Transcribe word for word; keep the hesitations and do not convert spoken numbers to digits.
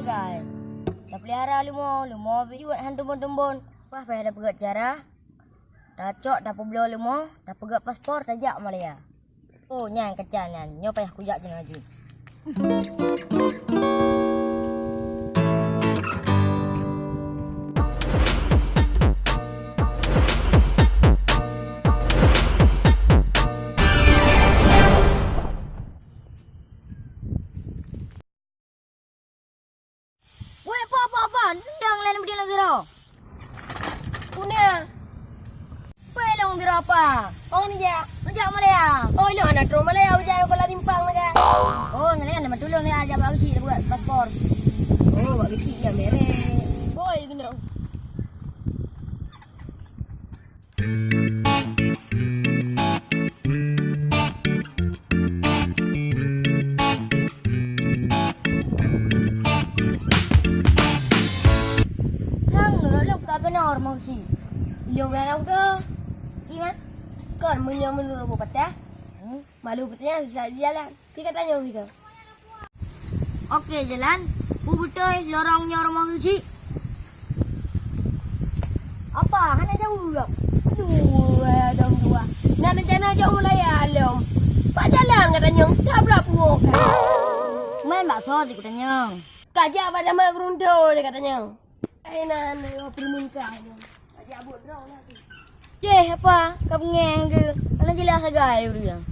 Kai. Tapelihara leumo, leumo bijuet han tumbon-tumbon. Wah, payah tapeugét cara. Tacok, tapeubloe leumo, tapeugét paspor, tajak Malaya. Oh, nyan kaca nyan. Nyoe payah kujak jinoe laju. Weh, apa, apa, apa? Nendang laén beudiang lagèe droe. Punya. Weh, long droe apa? Oh, ni jak. Ni jak Malaya. Oh, ilong anak terus Malaya, ujar kau lah timpang ni, kan? Oh, Malaya nama tulung ni, ajak bak kecil buat paspor. Oh, bak kecil ya, merek. Boy, kena. Sang nurut lôn ka keunoe rumoh geuchik. Lôn gana udah. Gimana? Kon meunyoe meunurot buet patah. Malu peutanyaan sisat jalan. Pi ka tanyong gitu. Oke, jalan. Peue beutôi lorong nyoe rumoh geuchik? Apa? Hana jaweueb. Dua dong dua. Nak rencana jauh Malaya lom. Bak jalan ka tanyong, tabrak pungo ka. Main bakso di kutanyong. Ka jak bak jamal gerunto di katanyong. Ai nan yo primun ka. Ka jak buet droe lah tu. Ceh, apa? Ka beungéh ke? Hana jeulaih sagai ureueng.